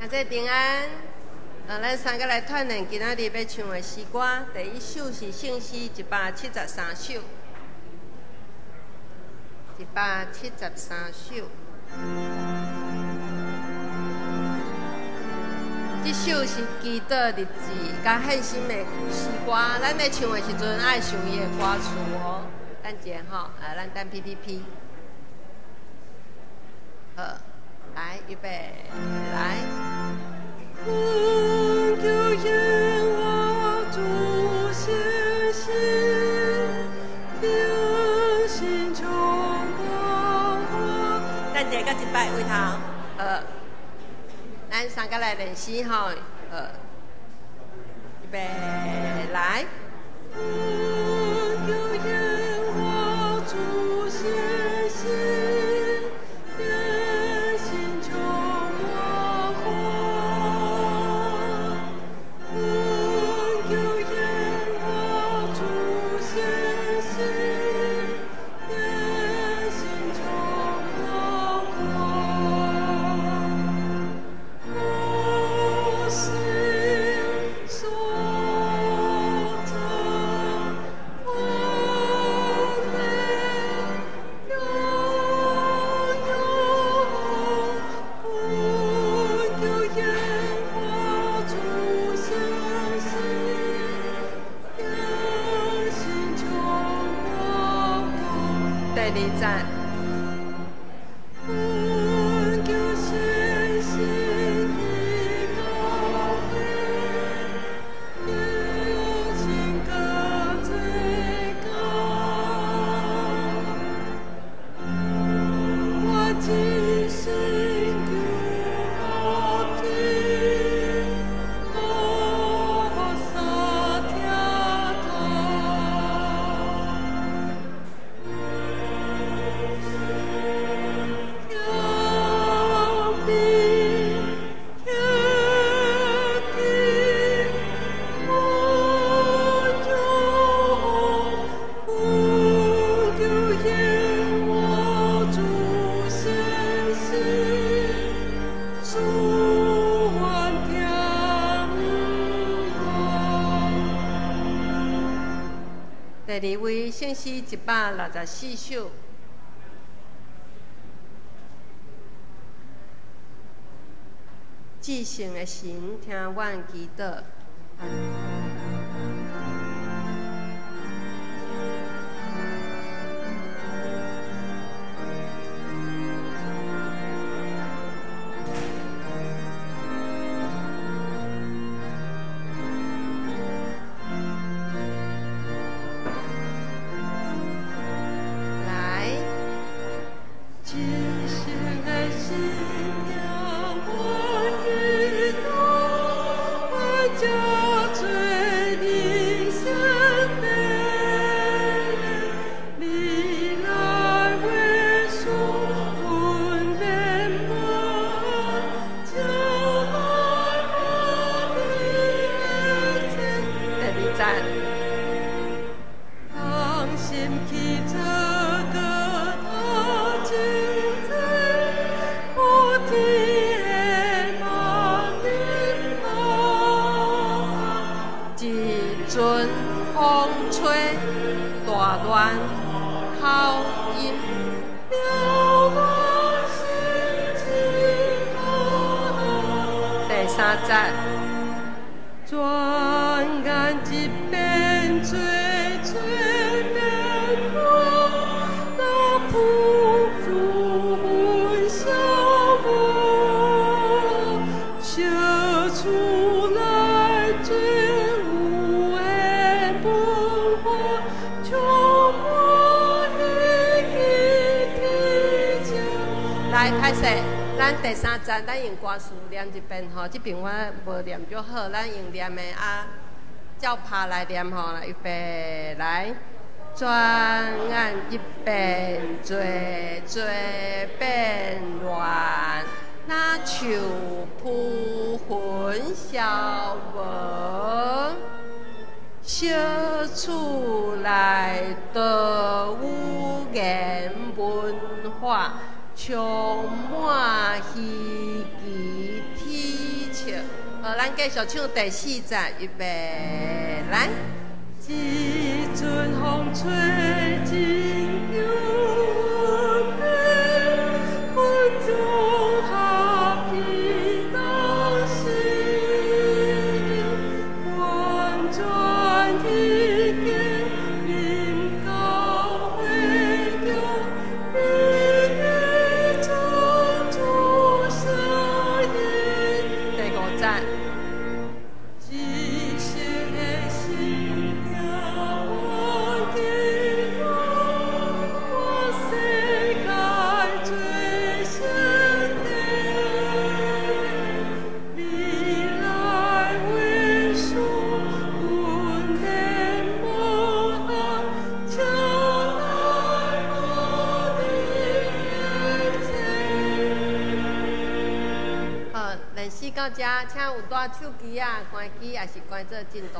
兄弟平安，啊，咱三个來鍛鍊今仔日欲唱的詩歌。第一首是聖詩173首，173首。這首是祈禱日誌佮獻心的詩歌。咱咧唱的時陣愛想伊的歌詞哦。等一下吼，啊，咱等 PPP。好，來，預備，來。懇求耶和華主顯現，變形成光華。等一下，閣一擺回頭。好，咱三個來練習吼。好，預備，來。懇求耶和華主顯現，變形成光華。懇求耶和華主顯現，變形成光華。我心所憎完美良友，懇求耶和華主顯現，變形成光華。第二節。懇求顯現的教誨，熱情加濟。第二位聖詩164首。至聖的神，聽阮祈禱。來，至聖的神，聽阮祈禱，阮這罪人先地，你來為恕阮的夢，將愛我的一切。第二節。同心去做個頭前者，無天的萬民啊。一陣風吹，大亂口音，了我心情啊。第三節。轉眼一變做做變亂，那浮如雲消無，笑出來最有的文化，充滿希冀天來，歹勢，咱第三節，咱用歌詞念一遍吼，這邊我無念足好，咱用念的啊，照拍來念吼，來，預備，來。轉眼一變做做變亂，那樹浮雲消無，小厝內多語言文化，充滿希冀體笑。好，咱繼續唱第四節，預備，來。一陣風吹，真久變，阮總合起當時，完全已經臨到會中，你的主聲音。第五節。至聖的神，聽阮祈禱，我世界最聖地，你來為恕阮的夢，請來我的一切。好，練習到這，請有帶手機仔關機，抑是關做震動。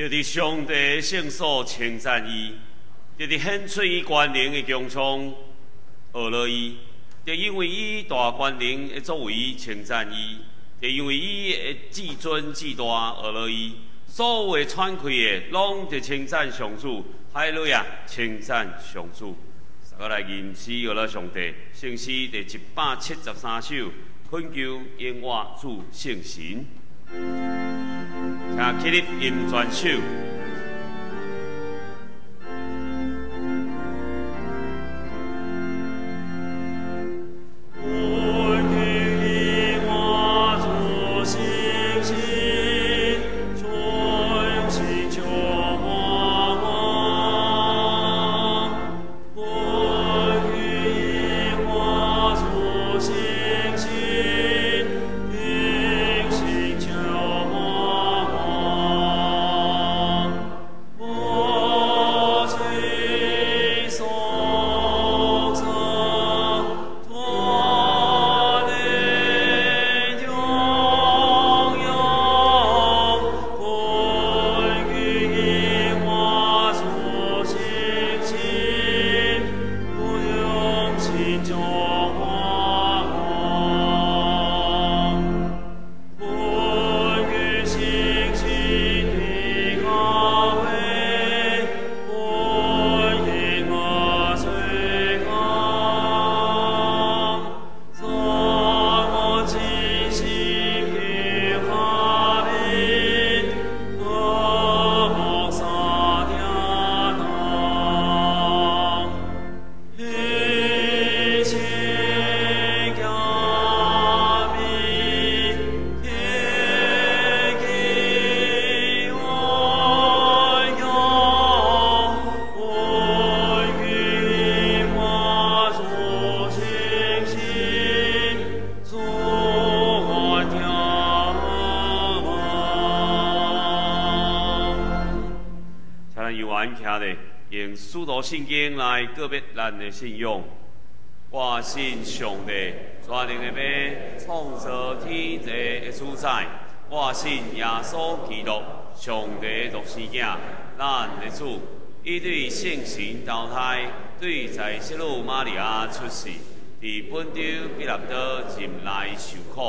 著佇上帝的聖所稱讚伊，著佇顯出伊權能的穹蒼學了伊，著因為伊大權能的作為稱讚伊，著因為伊的至尊至大學了伊。所有會喘氣的，攏佇稱讚上主，哈利路亞，稱讚上主。大家來吟詩學了上帝，聖詩第173首，懇求永活主聖神。請起立吟全首。使徒信經來告別咱的信仰。我信上帝，全能的父，創造天地的主宰。我信耶穌基督，上帝的獨生子，咱的主。伊對聖神投胎，對在聖女瑪利亞出世，佇本丟彼拉多入內受苦，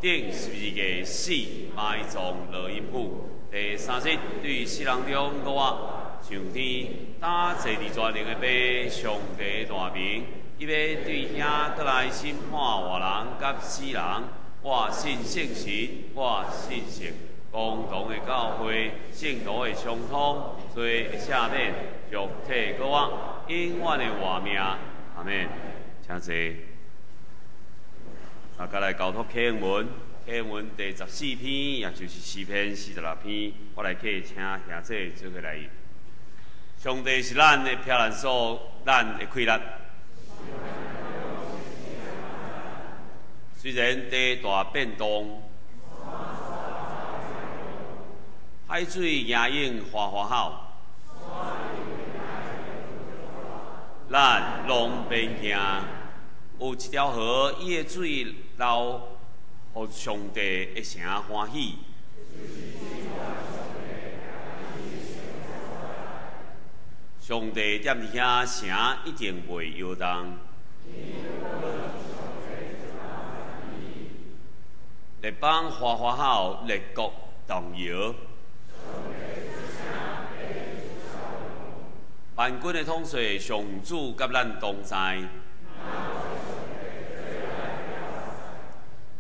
釘十字架死，埋葬落陰府。第三日對死人中復活。上天，搭坐佇全能的父，上帝大名，伊欲對遐閣來審判活人佮死人。我信聖神，我信聖公同的教會，聖徒的相通，罪的赦免，肉體復活，永遠的活命。阿們，請坐。大家來交託啟應文，啟應文第14篇，也就是詩篇46篇，我來去請兄弟做伙來。上帝是咱的避難所，咱的氣力。雖然地大變動，海水盈湧嘩嘩吼，咱攏免驚。有一條河，伊的水流，予上帝的城歡喜。上帝踮佇遐，城一定袂搖動。列邦嘩嘩吼，列國動搖。萬軍的統帥上主佮咱同在。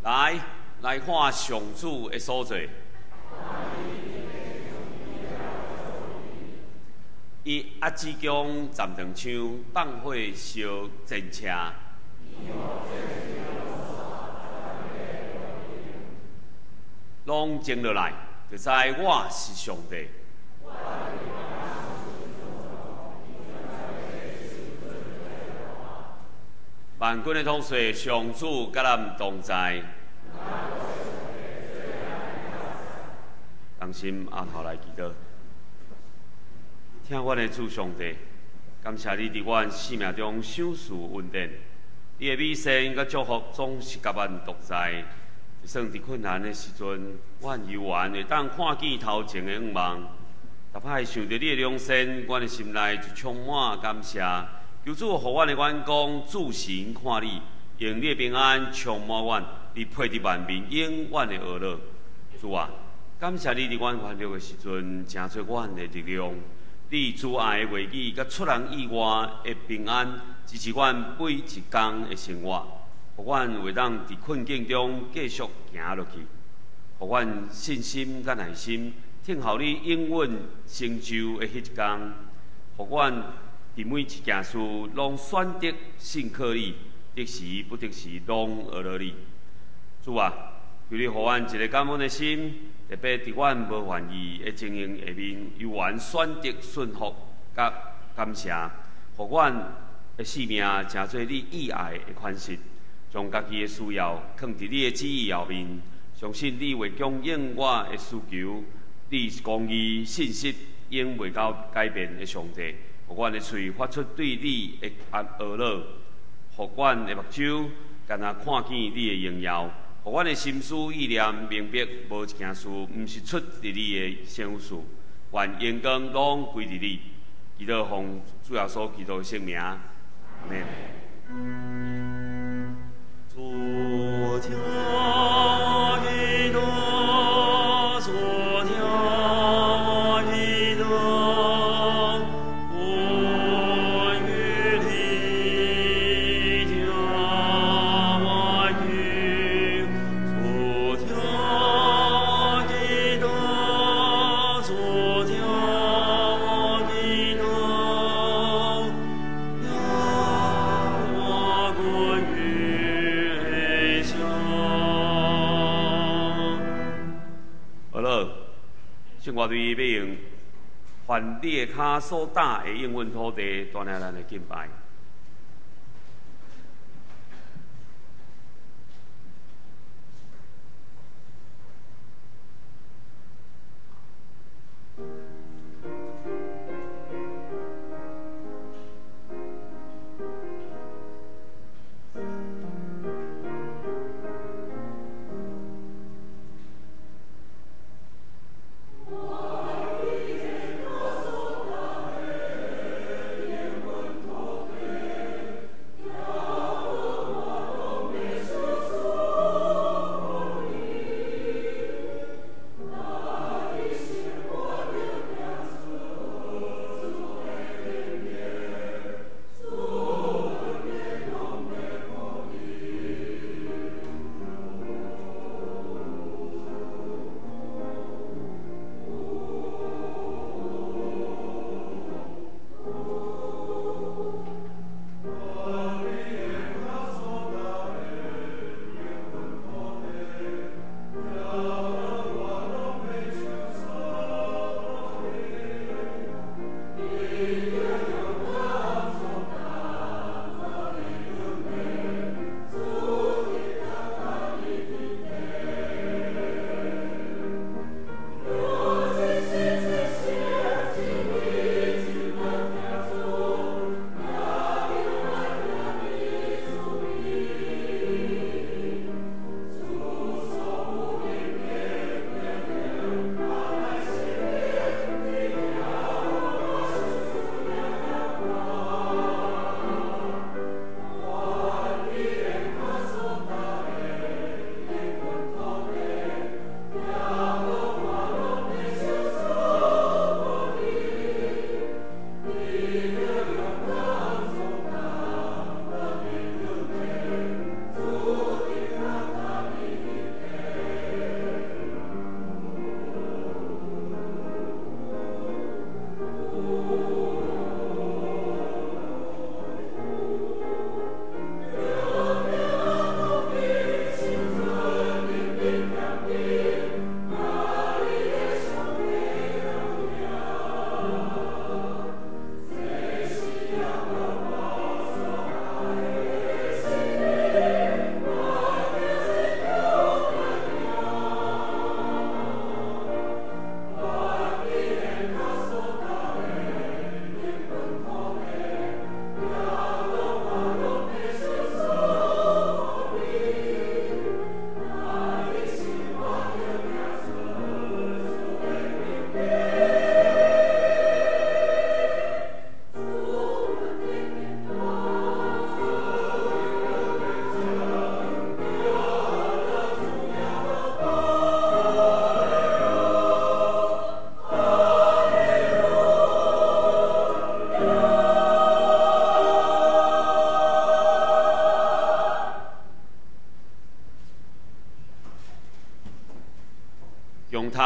來，來看上主的所做。伊壓支弓，站長槍，放火燒戰車。攏靜落來，就知我是上帝。萬軍的統帥上主佮咱同在。同心阿頭來祈禱。聽阮的主上帝，感謝你佇阮生命中賞賜恩典，你的美善佮祝福總是佮阮同在。就算佇困難的時陣，阮猶原會當看見頭前的向望。逐擺想著你的良善，阮的心內就充滿感謝。求主予阮的眼光注神看你，用你的平安充滿阮，你配得萬民永遠的呵咾。主啊，感謝你佇阮軟弱的時陣，成做阮的力量。你慈愛的話語，佮出人意外的平安，支持阮每一工的生活，予阮會當佇困境中繼續行落去，予阮信心佮耐心，等候你應允成就的彼一工，予阮佇每一件事攏選擇信靠你，得時不得時攏呵咾你。主啊，求你予阮一个感恩的心，特別佇阮無願意的情形下面，猶原選擇順服佮感謝，予阮的性命成做你意愛的款式，將家己的需要囥佇你的旨意後面，相信你會供應我的需求。你是公義、信實，永袂到改變的上帝，予阮的喙發出對你的呵咾，予阮的目睭敢若看見你的榮耀，予阮的心思意念明白，無一件事毋是出佇你的聖所，願榮光攏歸佇你。祈禱奉主耶穌基督的聖名，阿們。主聽祈禱，主聽祈禱，阮與你聽我祈，主聽祈禱，主聽祈禱，聽我阮與聲。好了，聖歌隊欲用凡你的跤所踏的應允土地，帶領咱的敬拜。我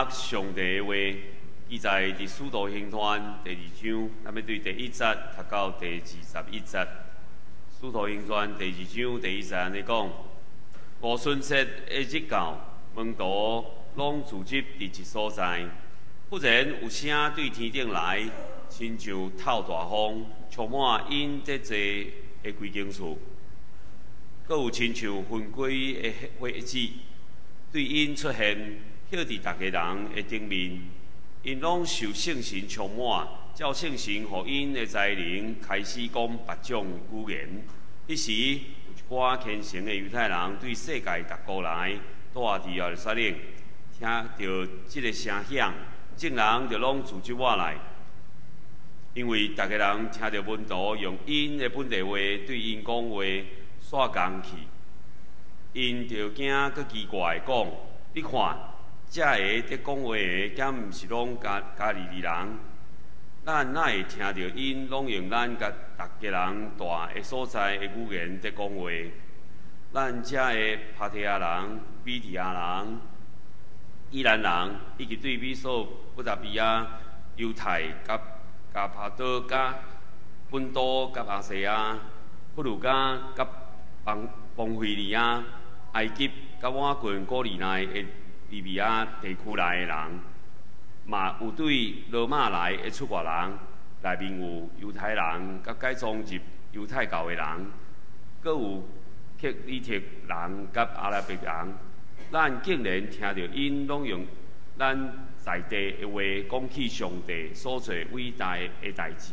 讀上帝的話，記載佇《使徒行傳》第二章，咱欲對第一節讀到第21節。《使徒行傳》第二章第一節按呢講：五旬節的日到，門徒攏聚集佇一所在。忽然有聲對天頂來，親像透大風，充滿𪜶佇坐的規間厝。閣有親像分開的火子，對𪜶出現，歇佇逐个人的頂面。𪜶攏受聖神充滿，照聖神予𪜶的才能，開始講別種語言。彼時有一寡虔誠的猶太人對世界逐國來，住佇耶路撒冷，聽著這个聲響，眾人就攏聚集倚來，因為逐个人聽著門徒用𪜶的本地話對𪜶講話，煞驚去。𪜶就驚閣奇怪講：你看，遮个佇講話的，敢毋是攏加利利人？咱哪會聽著𪜶攏用咱佮逐家人住的所在的語言佇講話？咱遮的帕提亞人、米底亞人、以蘭人，以及對美索不達米亞、猶太、佮加帕多加、本都、佮亞細亞、弗呂家、佮邦邦非利亞、埃及、佮倚近古利奈的利比亞地區來的人，嘛有對羅馬來的出外人，內面有猶太人，佮改宗入猶太教的人，閣有克里特人佮阿拉伯人。咱竟然聽著𪜶攏用咱在地的話講起上帝所做偉大的代誌，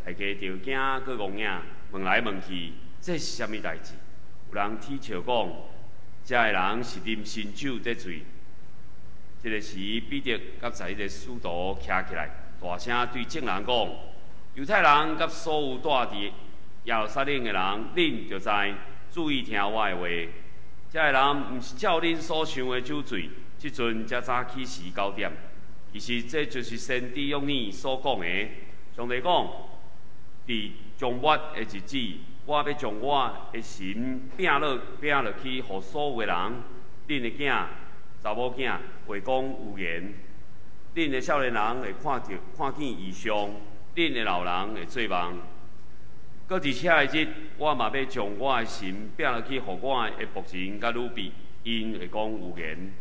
大家就驚閣戇影，問來問去，這是啥物代誌？有人恥笑講，遮个人是啉新酒得醉。這个時，彼得佮11个使徒徛起來，大聲對眾人講：猶太人佮所有住佇耶路撒冷的人，恁著知，注意聽我的話。遮个人毋是照恁所想的酒醉，這陣才早起時9點。其實這就是先知約珥所講的。上帝講：佇終末的日子，我欲將我的神拚落去，予所有的人，恁的囝、查某囝會講預言，恁的少年人會看見異象，恁的老人會做夢。閣佇遐个日，我嘛欲將我的神拚落去，予我的僕人佮女婢，𪜶會講預言。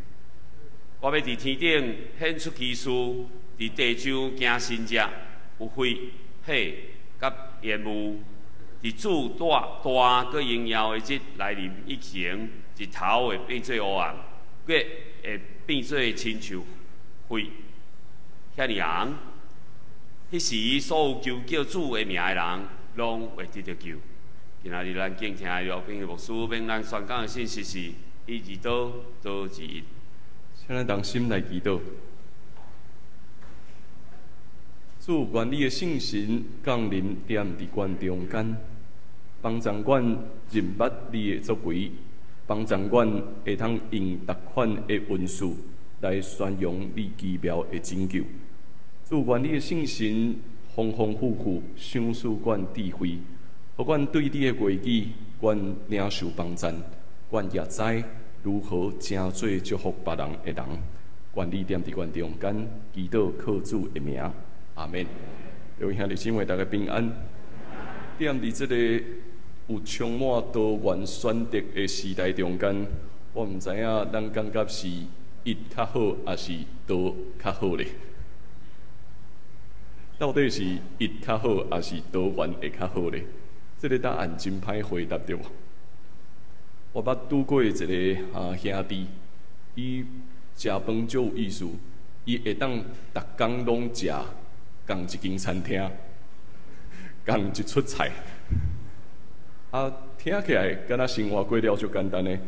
我欲佇天頂顯出奇事，佇地上行神跡，有血、火、佮煙霧。佇主大大閣榮耀的日來臨以前，日頭會變做烏暗，月會變做親像血，遐爾紅。彼時，所有求叫主的名的人，攏會得著救。今仔日咱敬聽的廖炳牧師，欲咱宣講的信息是：一字刀，刀字一。請咱同心來祈禱。主，願你的聖神降臨踮佇阮中間，幫助阮認捌你的作為，幫助阮會通用逐款的文詞來宣揚你奇妙的拯救。主，願你的聖神豐豐富富賞賜阮智慧，予阮對你的話語，阮領受幫贊，阮也知如何成做祝福別人的人。願你踮佇阮中間，祈禱靠主的名，阿們。各位兄弟姊妹，大家平安。踮佇這個有充滿多元選擇的時代中間，我毋知影咱感覺是一較好，抑是多較好咧？到底是一較好，抑是多元會較好咧？這個答案真歹回答，對無？我捌拄過一個兄弟，伊食飯足有意思，伊會當逐工攏食仝一間餐廳，仝一出菜。啊，聽起來敢若生活過了足簡單的，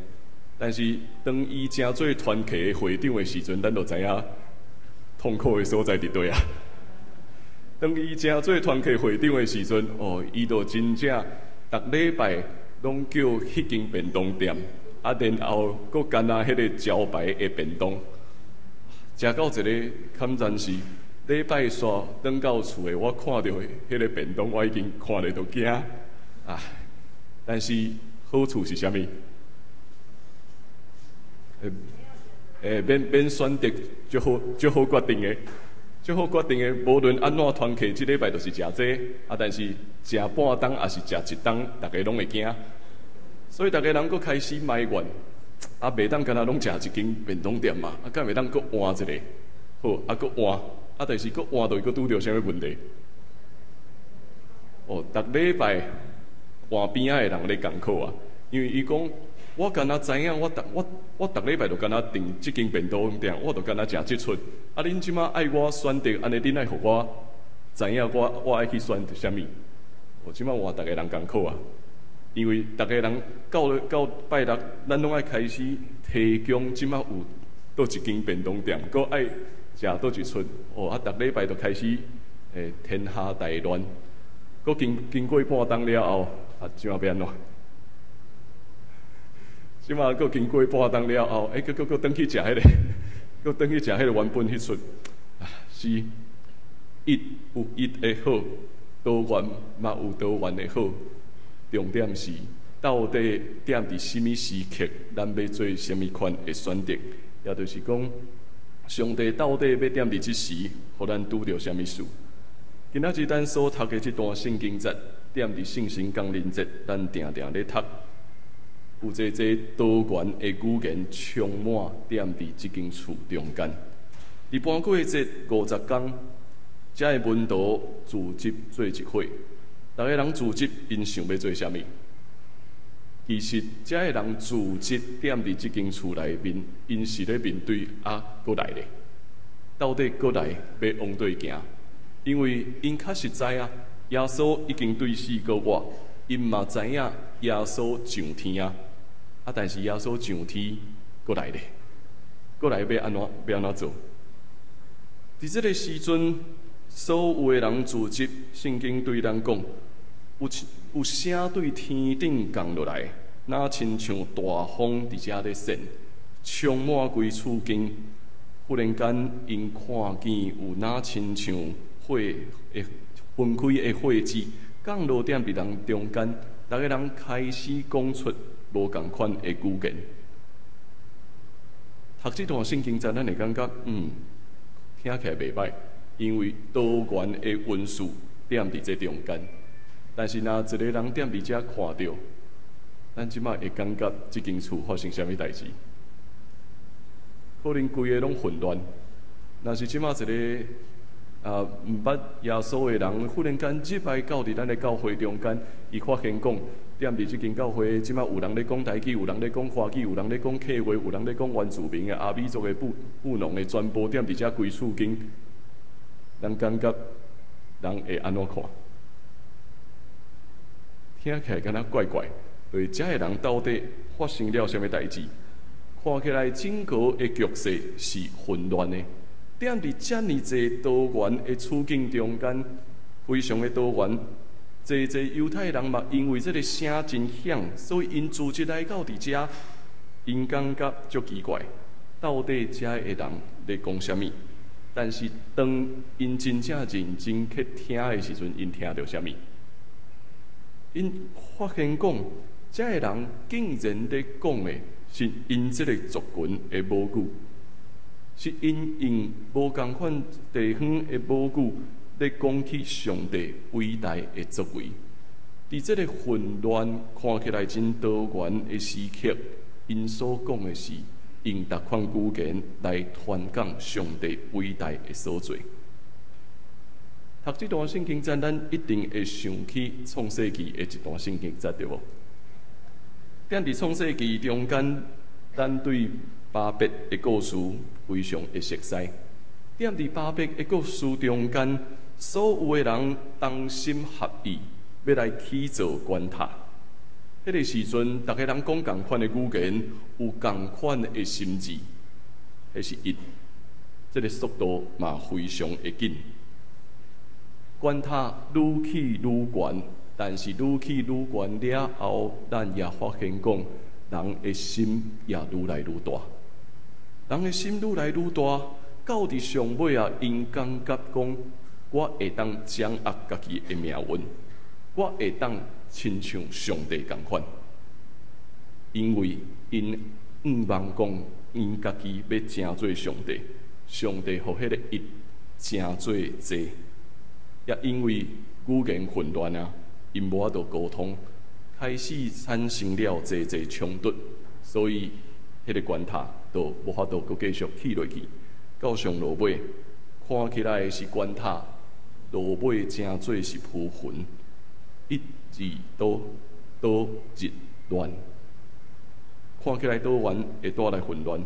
但是當伊成做團契的會長的時陣，咱就知影痛苦的所在佇佗啊。當伊成做團契會長的時陣，哦，伊就真正逐禮拜攏叫彼間便當店，啊，然後閣干焦彼个招牌的便當，食到一个坎真是禮拜煞轉到厝的，我看著彼个便當，我已經看咧都驚啊！但是好處是啥物？欸，免免選擇，足好足好決定的，足好決定的。無論按怎團契，這禮拜就是食這個，啊，但是食半冬抑是食一冬，逐家攏會驚。所以逐家人閣開始埋怨，啊，袂當干焦攏食一間便當店嘛，啊，敢袂當閣換一个？好，啊，閣換，啊，但是閣換就閣拄著啥物問題？哦，逐禮拜換邊仔的人咧艱苦啊，因為伊講，我敢若知影，我逐我我逐禮拜就敢若訂這間便當店，我就敢若食這出。啊，恁這馬愛我選擇，按呢恁愛予我知影我我愛去選擇啥物？哦，這馬換逐个人艱苦啊，因為逐个人到了到拜六，咱攏愛開始提供這馬有佗一間便當店，閣愛食佗一出。哦，啊，逐禮拜就開始欸天下大亂。閣經經過半冬了後，啊，這馬欲按怎？這馬閣經過半冬了後，欸，閣閣閣轉去食彼个，閣轉去食彼个原本彼出，啊，是一有一的好，多元嘛有多元的好。重點是到底踮佇啥物時刻，咱欲做啥物款的選擇，也就是講，上帝到底欲踮佇這時，予咱拄著啥物事？今仔日咱所讀的這段聖經節，踮佇聖神降臨節，咱定定咧讀，有濟濟多元的語言充滿踮佇這間厝中間。佇盤粿節50工，遮的門徒聚集做一伙，逐个人聚集，𪜶想欲做啥物？其實，遮的人聚集踮佇這間厝內面，𪜶是咧面對啊，閣來咧，到底閣來欲往佗行？因為𪜶確實知影，耶穌已經對死過活，𪜶嘛知影耶穌上天啊。啊，但是耶穌上天閣來咧，閣來欲按怎欲按怎做？佇這个時陣，所有的人聚集，聖經對咱講，有有聲對天頂降落來，若親像大風佇遮咧扇，充滿規厝間。忽然間，𪜶看見有若親像火的分開的火舌降落踮佇人中間，逐个人開始講出無仝款的語言。讀這段聖經節，咱會感覺，聽起來袂䆀，因為多元的文字踮佇這中間。但是，若一个人踮佇遮看著，咱這馬會感覺這間厝發生啥物代誌？可能規个攏混亂。若是這馬一个啊，毋捌耶穌的人，忽然間入來到佇咱的教會中間，伊發現講，踮佇這間教會，這馬有人咧講台語，有人咧講華語，有人咧講客話，有人咧講原住民的阿美族的布布農的，全部踮佇遮規厝間，咱感覺人會按怎看？聽起來敢若怪怪，對遮的人到底發生了啥物代誌？看起來整個的局勢是混亂的。踮佇遮爾濟多元的處境中間，非常的多元。濟濟猶太人嘛，因為這个聲真響，所以𪜶聚集來到佇遮，𪜶感覺足奇怪，到底遮的人咧講啥物？但是當𪜶真正認真去聽的時陣，𪜶聽著啥物？𪜶發現講，遮的人竟然咧講的是𪜶這个族群的母語。是𪜶用無仝款地方的母語咧講起上帝偉大的作為。佇這个混亂看起來真多元的時刻，𪜶所講的是用逐款語言來傳講上帝偉大的所作。讀這段聖經節，咱一定會想起創世記的一段聖經節，對無？踮佇創世記中間，咱對巴別的故事非常的熟悉。踮佇巴別的故事中間，所有的人同心合意，欲來起造懸塔。彼个時陣，逐个人講仝款的語言，有仝款的心志，彼是一。這个速度嘛非常的緊。懸塔愈起愈懸，但是愈起愈懸了後，咱也發現講，人的心也愈來愈大。人的心愈來愈大，到佇上尾啊，𪜶感覺講，我會當掌握家己的命運，我會當親像上帝仝款，因為𪜶 向望講𪜶家己欲成做上帝，上帝予彼个一成做濟，也因為語言混亂啊，𪜶無法度溝通，開始產生了濟濟衝突，所以彼个懸塔就無法度閣繼續起落去。到上落尾，看起來是懸塔，落尾成做是浮雲，一字多多日亂，看起來多元會帶來混亂，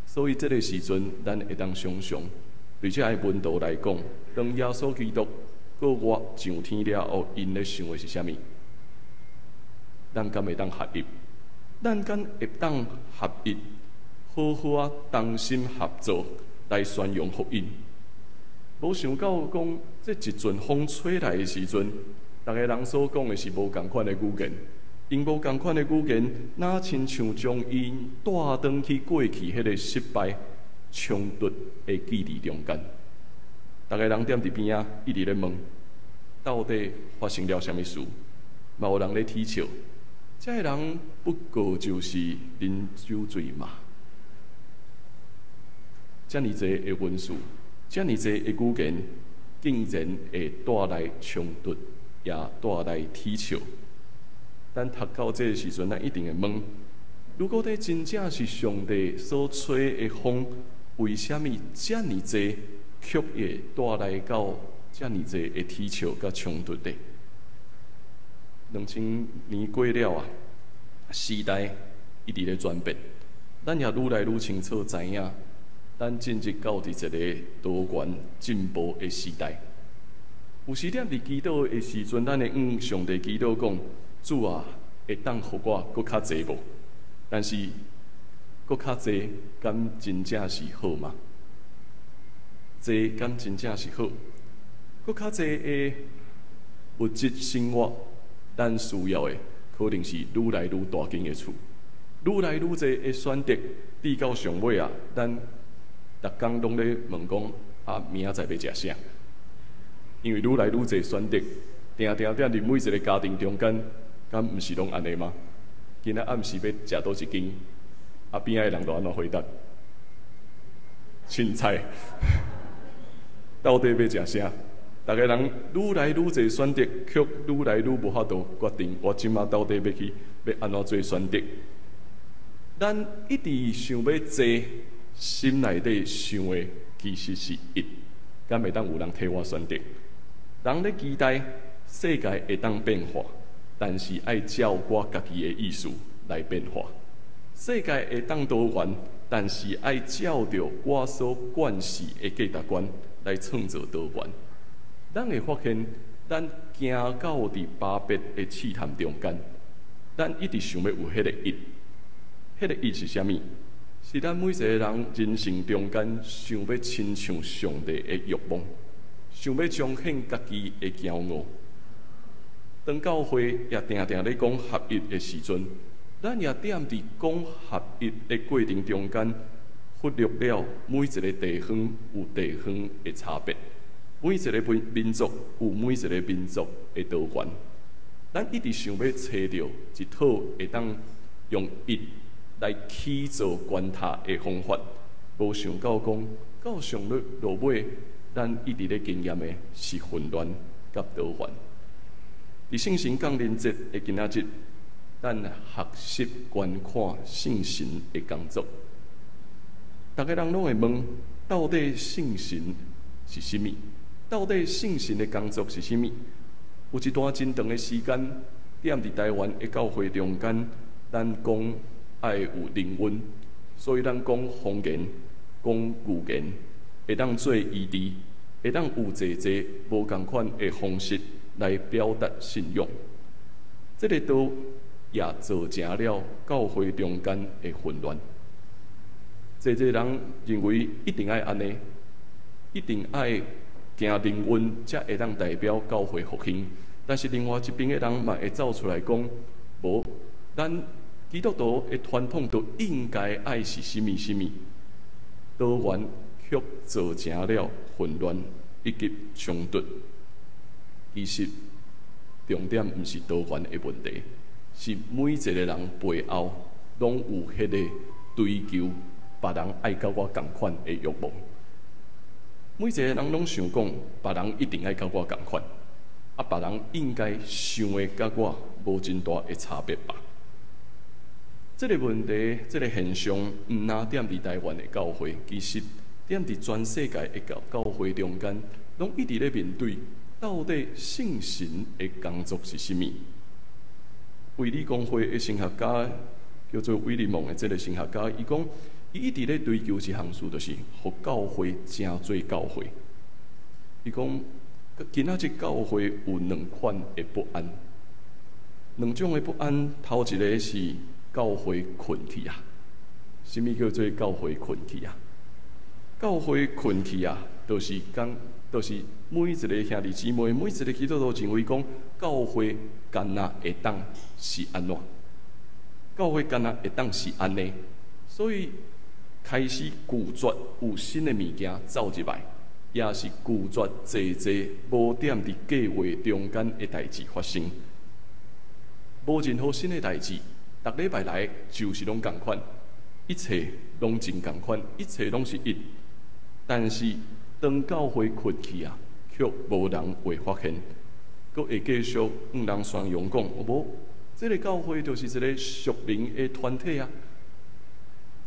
所以這个時陣，咱會當想像，對這个門徒來講，當耶穌基督閣活上天了後，𪜶咧想的是啥物？咱敢會當合一？咱敢會當合一？好好仔同心合作來宣揚福音。無想到講，這一陣風吹來的時陣，逐个人所講的是無仝款的語言，𪜶無仝款的語言，若親像將𪜶帶轉去過去彼个失敗衝突的記憶中間。逐个人踮佇邊仔，一直咧問，到底發生了啥物事？嘛有人咧恥笑，這个人不過就是啉酒醉嘛。遮爾濟的文字，遮爾濟的語言，竟然會帶來衝突，也帶來恥笑。咱讀到這个時陣，咱一定會問：如果這真正是上帝所吹的風，為啥物遮爾濟卻會帶來到遮爾濟的恥笑佮衝突呢？2000年過了啊，時代一直咧轉變，咱也愈來愈清楚知影，咱進入到佇一個多元進步的時代。有時踮佇祈禱的時陣，咱會向上帝祈禱講：主啊，會當予我閣較濟無？但是閣較濟，敢真正是好嗎？濟敢真正是好？閣較濟的物質生活，咱需要的可能是愈來愈大間的厝，愈來愈濟的選擇。直到上尾啊，咱逐工攏咧問講啊，明仔載欲食啥？因為愈來愈濟選擇，定定踮佇每一個家庭中間，敢毋是攏按呢嗎？今仔暗時欲食佗一間？啊，邊仔的人都按怎回答？凊彩，到底欲食啥？逐个人愈來愈濟選擇，卻愈來愈無法度決定，我這馬到底欲去欲按怎做選擇？咱一直想欲濟，心內底想的其實是一，敢會當有人替我選擇？人咧期待世界會當變化，但是愛照我家己的意思來變化。世界會當多元，但是愛照著我所慣勢的價值觀來創造多元。咱會發現，咱行到佇巴別的試探中間，咱一直想欲有彼个一，彼个一是啥物？是咱每一个人人生中間想欲親像上帝的欲望，想欲彰顯家己的驕傲。當教會也定定咧講合一的時陣，咱也踮佇講合一的過程中間，忽略了每一个地方有地方的差別，每一个民族有每一个民族的多元。咱一直想欲揣著一套會當用一來起造懸塔的方法，無想到講到上落尾，咱一直咧經驗的是混亂佮多元。佇聖神降臨節的今仔日，咱學習觀看聖神的工作。逐个人攏會問：到底聖神是啥物？到底聖神的工作是啥物？有一段真長的時間，踮佇台灣的教會中間，咱講愛有靈恩，所以咱講方言、講預言，會當做醫治，會當有濟濟無仝款的方式來表達信仰。這个都也造成了教會中間的混亂。濟濟人認為一定愛按呢，一定愛行靈恩，才會當代表教會復興。但是另外一邊的人嘛會走出來講，無，咱基督徒的傳統就應該愛是啥物啥物，多元卻造成了混亂以及衝突。其實重點毋是多元的問題，是每一個人背後攏攏有彼个追求別人愛佮我仝款的欲望。每一個人攏想講，別人一定愛佮我仝款，啊，別人應該想的佮我無真大的差別吧？這个問題，這个現象，毋但踮佇台灣的教會，其實踮佇全世界的教會中間，攏一直咧面對，到底聖神的工作是啥物？衛理公會的神學家叫做威利蒙的這个神學家，伊講，伊一直咧追求一項事，就是予教會成做教會。伊講，今仔日教會有兩款的不安，兩種的不安，頭一个是教會睏去啊！啥物叫做教會睏去啊？教會睏去啊，就是講，就是每一个兄弟姊妹，每一个基督徒認為講，教會敢若會當是按怎？教會敢若會當是按呢？所以開始拒絕有新的物件走入來，也是拒絕濟濟無踮佇計劃中間的代誌發生。無任何新的代誌，逐禮拜來就是攏仝款，一切攏真仝款，一切攏是一。但是當教會睏去啊，卻無人會發現，閣會繼續向人宣揚講，無，這个教會就是一個屬靈的團體啊。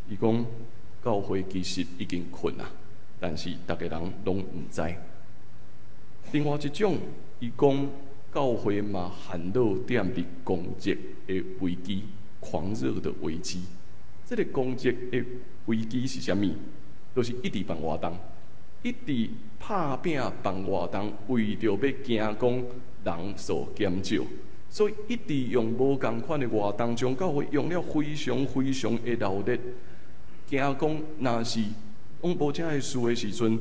伊講教會其實已經睏啊，但是逐个人攏毋知。另外一種，伊講教會嘛陷落踮佇狂熱的危機、狂熱的危機。這个狂熱的危機是啥物？就是一直辦活動，一直拍拚辦活動，為著欲驚講人數減少，所以一直用無仝款的活動，將教會用了非常非常的熱烈，驚講若是攏無遮个事的時陣，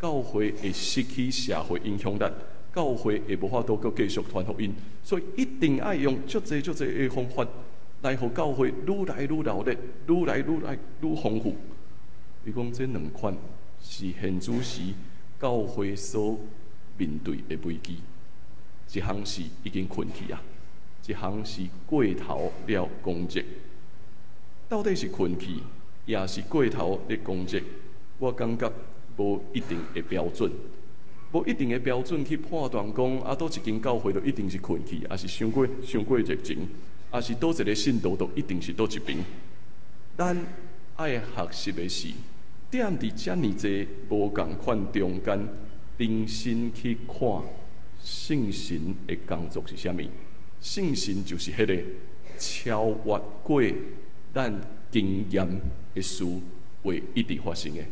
教會會失去社會影響力，教會會無法度閣繼續傳福音，所以一定愛用足濟足濟的方法來予教會愈來愈熱烈，愈來愈來愈豐富。伊講這兩款是現此時教會所面對的危機，一項是已經睏去啊，一項是過頭了狂熱。到底是睏去，抑是過頭咧狂熱？我感覺無一定的標準，無一定的標準去判斷講啊，佗一間教會就一定是睏去，抑是傷過傷過熱情，抑是佗一个信徒就一定是佗一爿。咱愛學習的是，踮佇遮爾濟無仝款中間，重新去看聖神的工作是啥物？聖神就是彼个超越過咱經驗的事會一直發生的。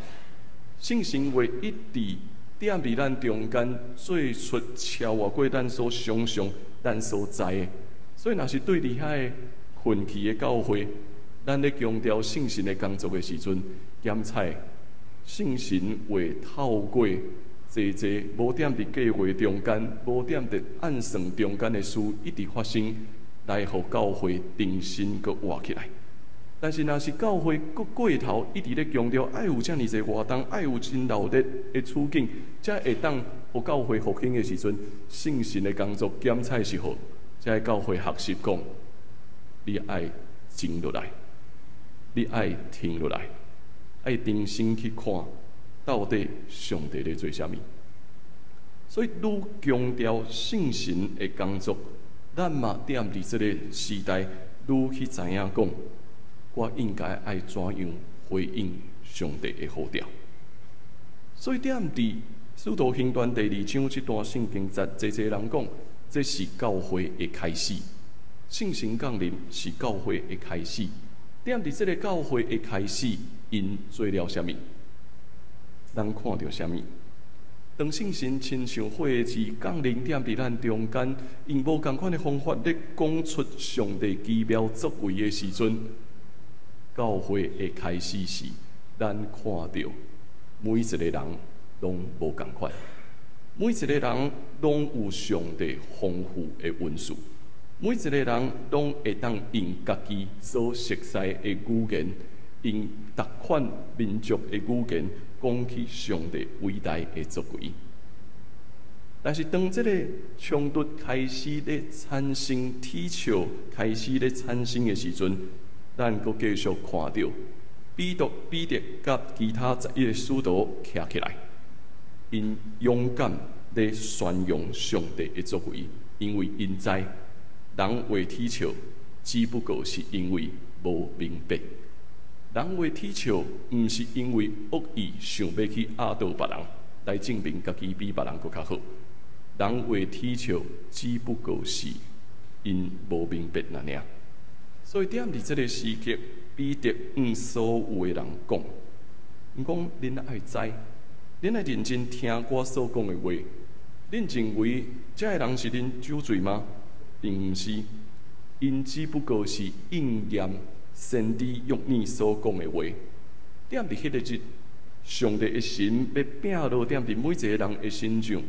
聖神會一直踮佇咱中間做出超越過咱所想象、咱所知的。所以，若是對佇遐个睏去的教會，咱咧強調聖神的工作的時陣，檢採聖神會透過濟濟無踮佇計劃中間、無踮佇按算中間的事一直發生，來予教會重新閣活起來。但是，若是教會閣過頭一直咧強調愛有遮爾濟活動，愛有真熱烈的處境，才會當予教會復興的時陣，聖神的工作檢採是予這个教會學習講，你愛靜落來，你愛停落來，愛重新去看，到底上帝咧做啥物。所以，愈強調聖神的工作，咱嘛踮佇這个時代，愈去知影講，我應該愛怎樣回應上帝的呼召。所以，踮佇使徒行傳第二章這段聖經節，濟濟人講，這是教會的開始，聖神降臨是教會的開始。踮佇這个教會的開始，𪜶做了啥物？咱看著啥物？當聖神親像火舌降臨踮佇咱中間，用無仝款的方法咧講出上帝奇妙作為的時陣，教會的開始是，咱看著每一個人攏無仝款，每一個人攏有上帝豐富的恩賜，每一個人攏會當用家己所熟悉的語言，用逐款民族的語言講起上帝偉大的作為。但是當這個衝突開始咧產生，起笑開始咧產生的時陣，咱閣繼續看著彼得佮其他11個使徒徛起來，𪜶勇敢咧宣揚上帝的作為，因為𪜶知人話恥笑，只不過是因為無明白。人話恥笑，毋是因為惡意想欲去壓倒別人，來證明家己比別人閣較好。人話恥笑，只不過是𪜶無明白爾爾。所以踮佇這个時刻，彼得向所有的人講：𪜶講，恁愛知，恁愛認真聽我所講的話。恁認為這个人是恁酒醉嗎？並毋是，𪜶只不過是應驗先知約珥所講的話。踮佇彼个日，上帝的神欲摒落踮佇每一个人的身上。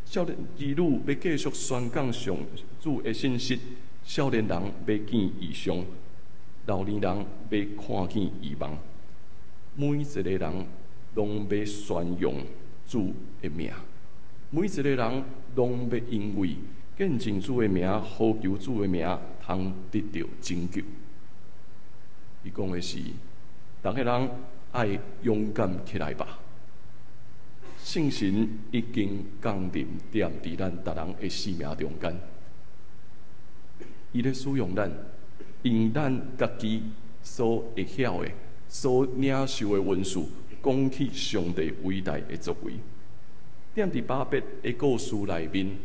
少年兒女欲繼續宣講上主的信息，少年人欲見異象，老年人欲看見異夢。每一个人攏欲宣揚主的名，每一个人攏欲因為見證主的名、呼求主的名，通得著拯救。伊講的是，逐个人愛勇敢起來吧！聖神已經降臨踮佇咱逐人的生命中間，伊咧使用咱，用咱家己所會曉的、所領受的恩賜，講起上帝偉大的作為。踮佇巴別的故事內面，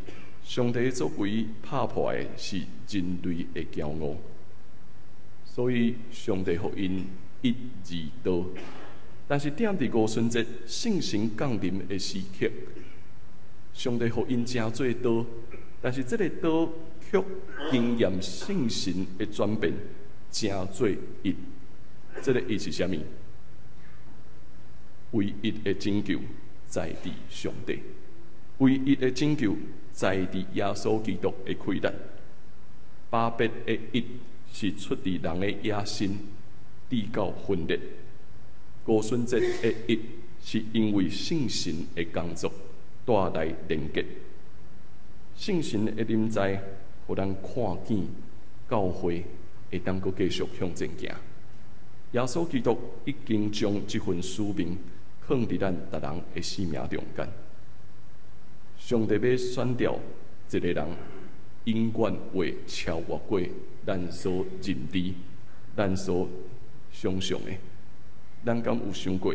上帝的作為拍破的是人類的驕傲，所以上帝予𪜶一二刀。但是踮佇五旬節聖神降臨的時刻，上帝予𪜶成做刀，但是這个刀卻經驗聖神的轉變，成做一。這个一是啥物？唯一的拯救在佇上帝，唯一的拯救在佇耶穌基督的氣力。巴別的一是出佇人的野心，致到分裂。五旬節的一是因為聖神的工作帶來連結。聖神的臨在，予咱看見教會會當閣繼續向前行。耶穌基督已經將這份使命囥佇咱逐人的生命中間。上帝欲選召一个人，永遠會超越過咱所認知、咱所想象的。咱敢有想過，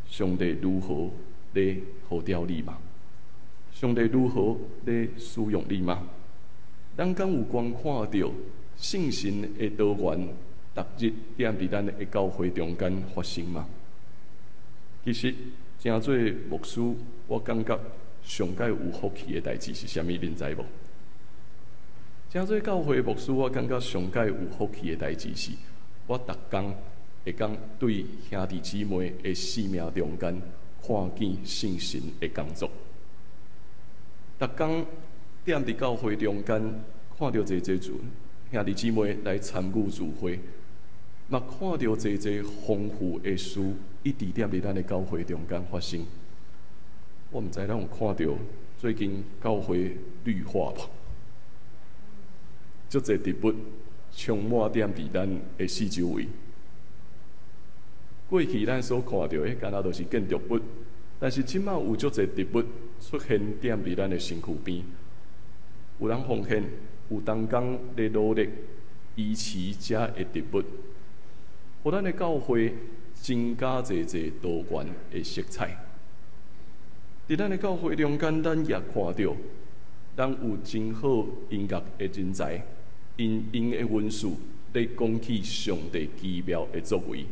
上帝如何咧呼召你嗎？上帝如何咧使用你嗎？咱敢有觀看著聖神的多元，逐日踮佇咱的教會中間發生嗎？其實，成做牧師，我感覺上蓋有福氣的代誌是啥物？恁知無？成做教會牧師，我感覺上蓋有福氣的代誌是，我逐工會當對兄弟姊妹的生命中間看見聖神的工作。逐工踮佇教會中間看著濟濟主兄弟姊妹來參與聚會，嘛看著濟濟豐富的事一直踮佇咱的教會中間發生。我毋知咱有看著最近教會綠化無？足濟植物充滿踮佇咱的四周圍。過去咱所看著的，敢若都是建築物，但是這馬有足濟植物出現踮佇咱的身軀邊。有人奉獻，有同工咧努力維持遮的植物，予咱的教會增加濟濟多元的色彩。佇咱的教會中間，咱也看著，咱有真好音樂的人才，𪜶𪜶的恩賜咧講起上帝奇妙的作為。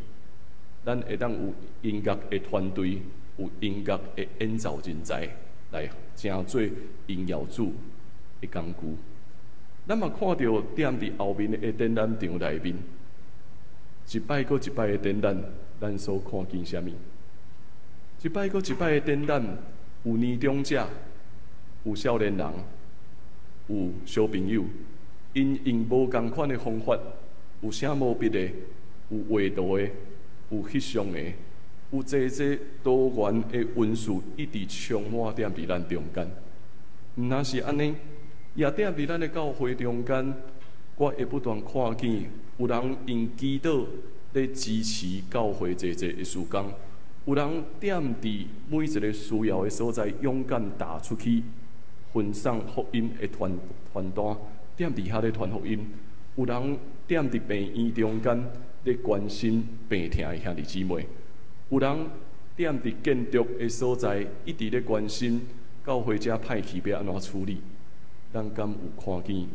咱會當有音樂的團隊，有音樂的演奏人才來成做榮耀主的工具。咱嘛看著踮佇後面的展覽場內面，一擺閣一擺的展覽，咱所看見啥物？一擺閣一擺的展覽，有年長者，有少年人，有小朋友，𪜶用無仝款的方法，有寫毛筆的，有畫圖的，有翕相的，有濟濟多元的文字，一直充滿踮佇咱中間。毋但是按呢，也踮佇咱的教會中間，我會不斷看見有人用祈禱咧支持教會濟濟的事工，有人踮佇每一个需要的所在，勇敢踏出去分送福音的傳傳單，踮佇遐咧傳福音。有人踮佇病院中間咧關心病疼的兄弟姊妹，有人踮佇建築的所在，一直咧關心教會遮歹去欲按怎處理。咱敢有看見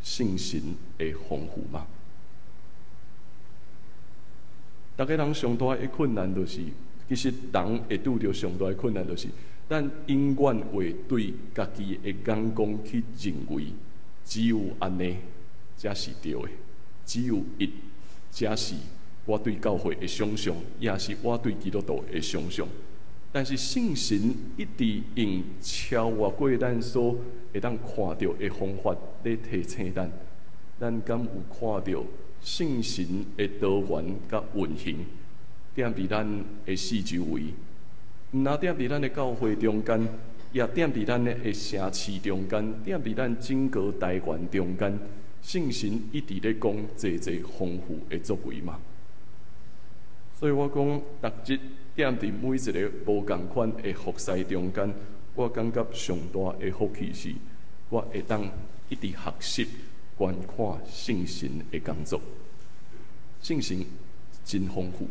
聖神的豐富嗎？逐个人上大的困難就是，其實人會拄著上大的困難就是，咱永遠會對家己的眼光去認為，只有按呢才是對的，只有伊才是我對教會的想象，也是我對基督徒的想象。但是聖神一直用超越過咱所會當看著的方法咧提醒咱，咱敢有看著聖神的多元佮運行，踮佇咱的四周圍，毋但踮佇咱的教會中間，也踮佇咱的城市中間，踮佇咱整個台灣中間，聖神一直咧講濟濟豐富的作為嘛。所以我講，逐日踮佇每一个無仝款的服侍中間，我感覺上大的福氣是，我會當一直學習觀看聖神的工作。聖神真豐富，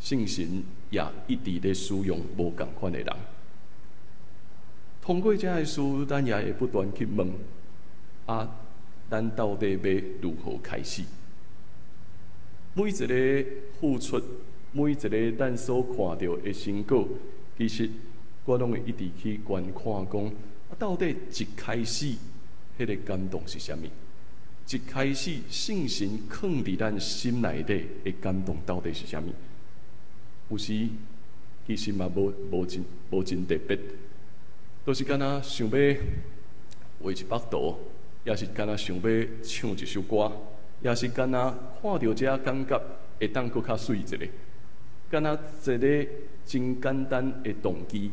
聖神也一直咧使用無仝款的人。通過這个事，咱也會不斷去問：啊，咱到底欲如何開始？每一个付出，每一个咱所看著的成果，其實我攏會一直去觀看，講啊，到底一開始彼个感動是啥物？一開始聖神囥佇咱心內底的感動到底是啥物？有時其實嘛無真特別，就是敢若想欲畫一幅圖，抑是敢若想欲唱一首歌，抑是敢若看著這感覺會當閣較媠一下，敢若一个真簡單的動機，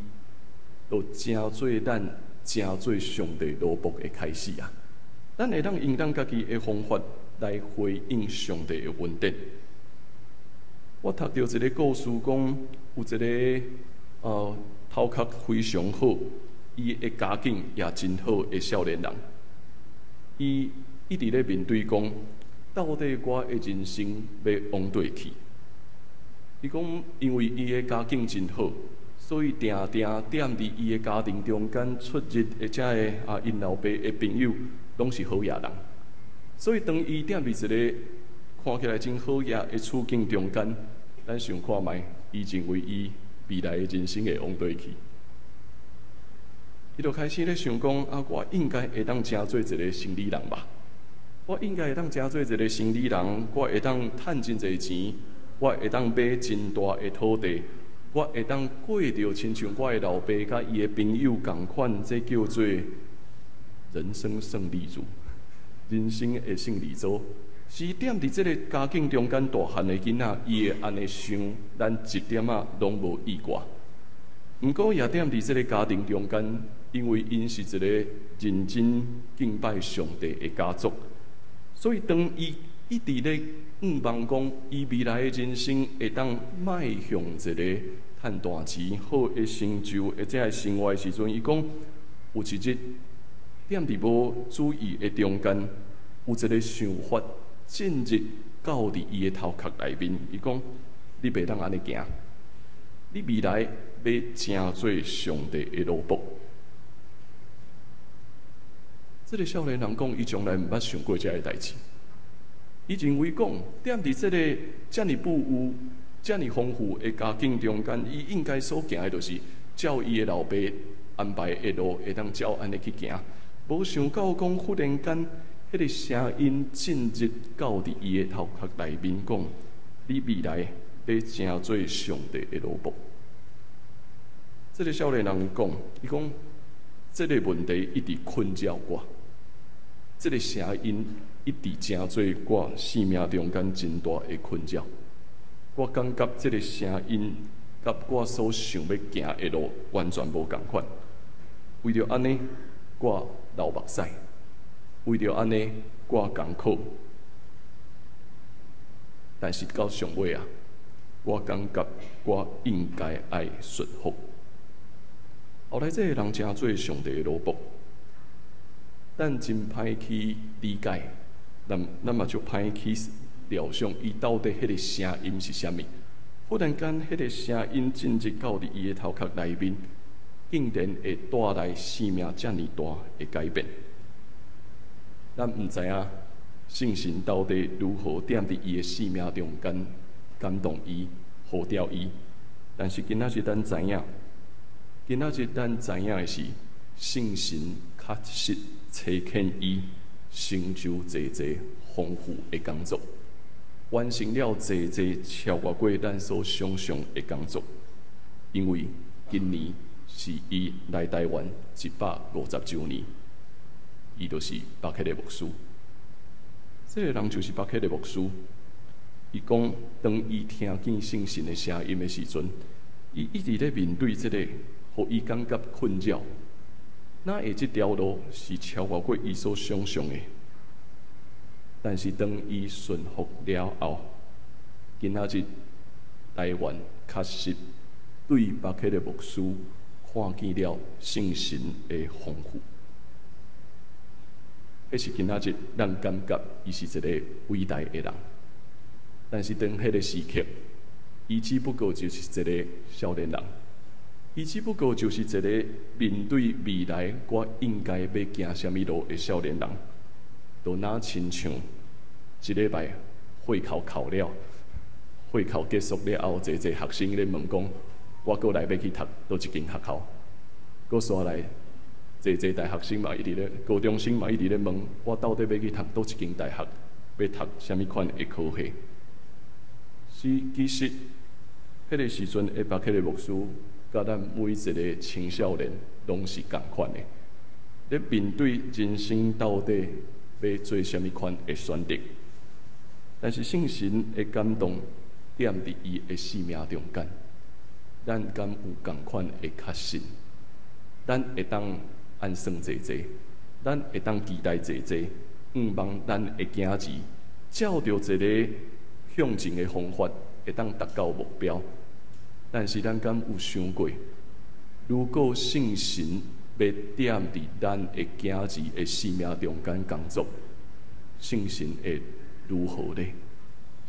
就成做咱成做上帝奴僕的開始啊！咱會當用咱家己的方法來回應上帝的恩典。我讀著一个故事，講有一个頭殼非常好，伊的家境也真好的少年人，伊一直咧面對講，到底我的人生欲往佗去？伊講，因為伊的家境真好，所以定定踮佇伊的家庭中間出入的遮个啊，𪜶老爸的朋友攏是好額人。所以當伊踮佇一个看起來真好額的處境中間，咱想看覓，伊認為伊未來的人生會往佗去？伊就開始咧想講啊，我應該會當成做一个生理人吧？我應該會當成做一个生理人，我會當趁真濟錢，我會當買真大的土地，我會當過著親像我的老爸佮伊的朋友仝款，這叫做人生勝利組，人生的勝利組。是踮佇這个家境中間大漢的囡仔，伊會按呢想，咱一點仔攏無意外。毋過也踮佇這个家庭中間，因為𪜶是一个認真敬拜上帝的家族，所以當伊一直咧向望講，伊未來的人生會當邁向一个趁大錢、好的成就，或者生活的時陣，伊講有一日踮佇無注意的中間，有一个想法進入到佇伊的頭殼內面。伊講：你袂當按呢行，你未來欲成做上帝的奴僕。這个少年人講，伊從來毋捌想過這个代誌。伊認為講，踮佇這个遮爾富有、遮爾豐富的家境中間，伊應該所行的就是照伊的老爸安排的路，會當照按呢去行。無想到講，忽然間，彼个聲音進入到佇伊的頭殼內面，講：你未來欲成做上帝的奴僕。這个少年人講，伊講，這个問題一直困擾我，這个聲音一直成做我生命中間真大的困擾。我感覺這个聲音佮我所想欲行的路完全無仝款。為著按呢，我流目屎；為著按呢，我艱苦。但是到上尾啊，我感覺我應該愛順服。後來這个人成做上帝的奴僕，咱真歹去理解，咱嘛足歹去料想，伊到底彼个聲音是啥物。忽然間，彼个聲音進入到佇伊的頭殼內面，竟然會帶來生命遮爾大的改變。咱毋知影聖神到底如何踮佇伊的生命中間感動伊、呼召伊，但是今仔日咱知影，今仔日咱知影的是，聖神確實差遣伊成就濟濟豐富的工作，完成了濟濟超越過咱所想象的工作。因為今年是伊來台灣150週年，伊就是巴克的牧師。這个人就是巴克的牧師。伊講，當伊聽見聖神的聲音的時陣，伊一直咧面對這個，予伊感覺困擾。哪會這條路是超越過伊所想象的？但是當伊順服了後，今仔日台灣確實對巴克的牧師看見了聖神的豐富。彼是今仔日咱感覺伊是一個偉大的人，但是當彼个時刻，伊只不過就是一個少年人，伊只不過就是一個面對未來我應該欲行啥物路的少年人，就若親像一禮拜會考考了，會考結束了後，濟濟學生咧問講，我閣來欲去讀佗一間學校，閣紲來。濟濟大學生嘛，一直咧，高中生嘛，一直咧問我到底欲去讀佗一間大學，欲讀啥物款的科系？是其實，彼个時陣的巴克的牧師，佮咱每一个青少年攏是仝款的。咧面對人生到底欲做啥物款的選擇，但是聖神的感動踮佇伊的生命中間，咱敢有仝款的確信？咱會當按算濟濟，咱會當期待濟濟，向望咱的囝兒照著一个向前的方法，會當達到目標。但是咱敢有想過，如果聖神欲踮佇咱的囝兒的生命中間工作，聖神會如何呢？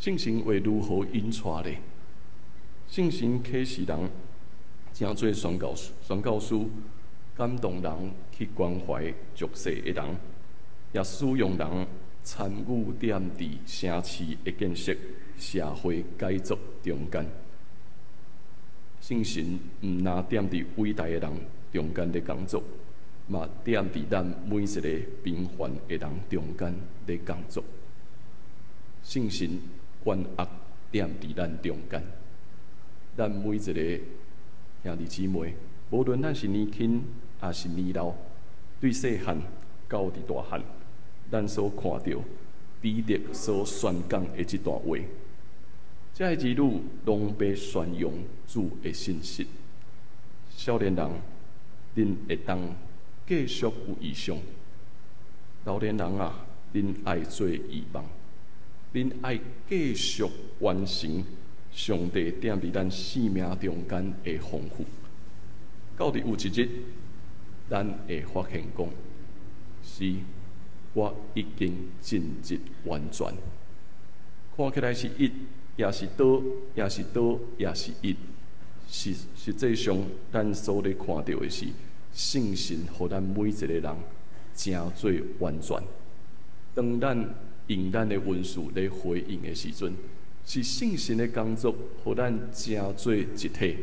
聖神會如何引帶呢？聖神啟示人，成做宣教士，宣教師感動人去關懷弱勢的人，也使用人參與踮佇城市的建設、社會改造中間。聖神毋但踮佇偉大的人中間咧工作，嘛踮佇咱每一个平凡的人中間咧工作。聖神懸壓踮佇咱中間，咱每一个兄弟姊妹，無論咱是年輕抑是年老，對細漢到佇大漢，咱所看著彼得所宣講的這段話，這个兒女攏欲宣揚主的信息。少年人，恁會當繼續有異象；老年人啊，恁愛做異夢，恁愛繼續完成上帝踮佇咱生命中間的豐富。到佇有一日，咱會發現講，是我已經進入完全。看起來是一，也是倒，也是倒，也是一。實際上，咱所咧看著的是聖神予咱每一个人成做完全。當咱用咱的文字咧回應的時陣，是聖神的工作，予咱成做一體，